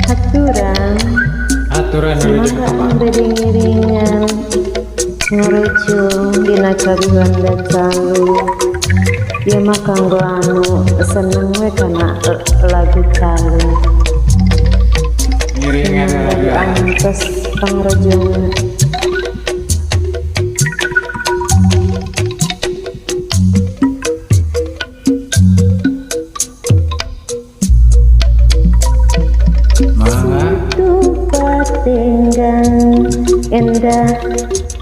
Aturan Aturan wilujeng mangga tepang. Bade ngiringan ngurucung dina kaguan dacalu. Ieu mah kanggo anu seneng we kana lagu calu. Ngiringan Lagu lagu antos pangrejongna. Mangga. Situ patenggang endah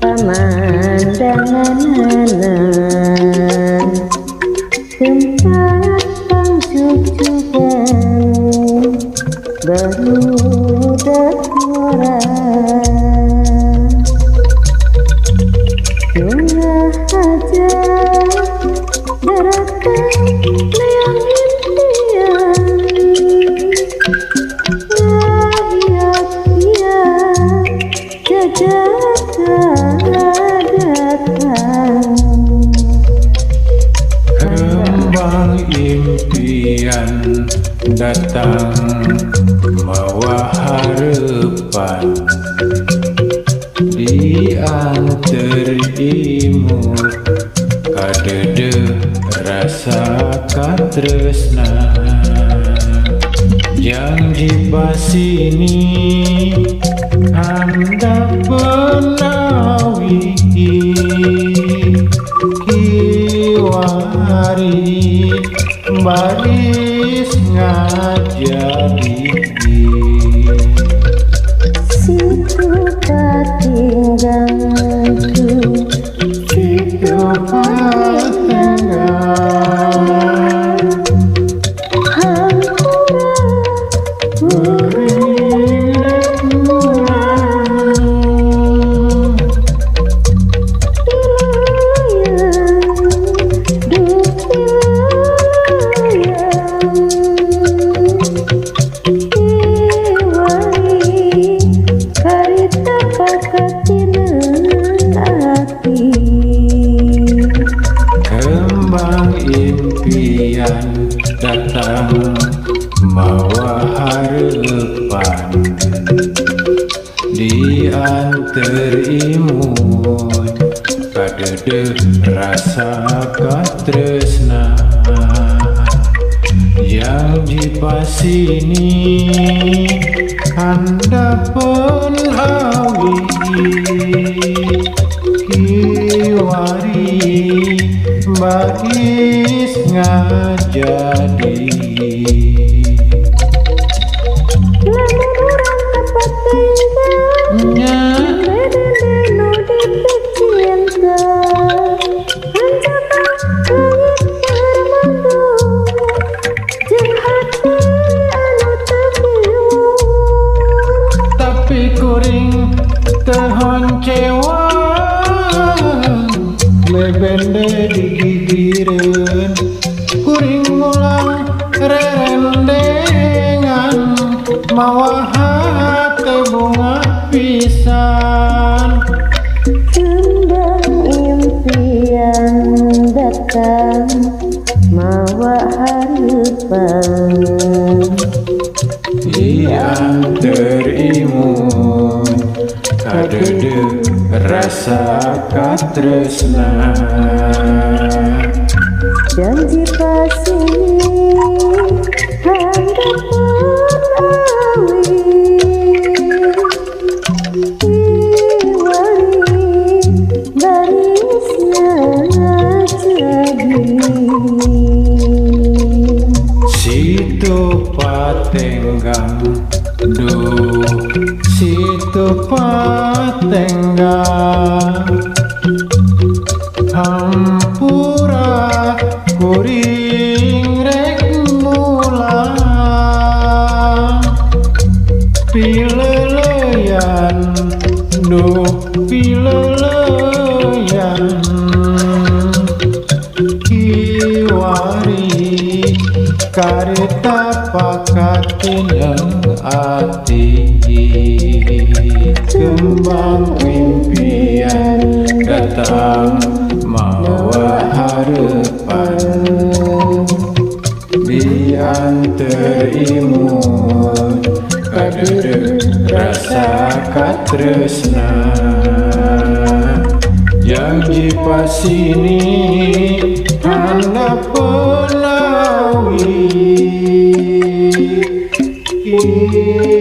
pamandanganana, tempat pangcukcukan barudak ngora. Tengah aja daratan leang impian, ngahiap-hiap jajaka datang. Kembang impian datang mawa harapan, diantar imut kadede rasa katresna. Janji pasini handapeun awi, kiwari baris ngajadi. Situ patinggang situ patinggang, hampura kuring rek mulang. Pilayang duh pilayang, kiwari karita pakatineun ati. Kembang impian datang mawa harapan, diantar imut kadede rasa katresna. Janji pasini handapeun awi, kiwari baris ngajadi. Lamun urang kapatenggang Nya bedende nu dipicinta, hanjakal leungit permatu jeung hati anu teu kiwung. Tapi kuring teu honcewang, lebende digigireun kuring mulang rerendengan, mawa hate bunga pisan. Kembang impian datang mawa harapan, Diantar imut kadede rasa katresna. Janji pasini handapeun awi, kiwari baris ngajadi. Situ patenggang duh situ patenggang, hampura kuring rek mulang. Pileleyan duh pileleyan, kiwari karita pakatineung ati. Kembang impian datang mawa harapan, Dianter imut kadeudeuh rasa katresna. Janji pasini handapeun awi, kiwari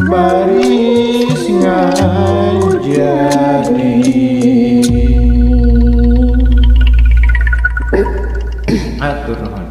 baris ngajadi. Hatur nuhun.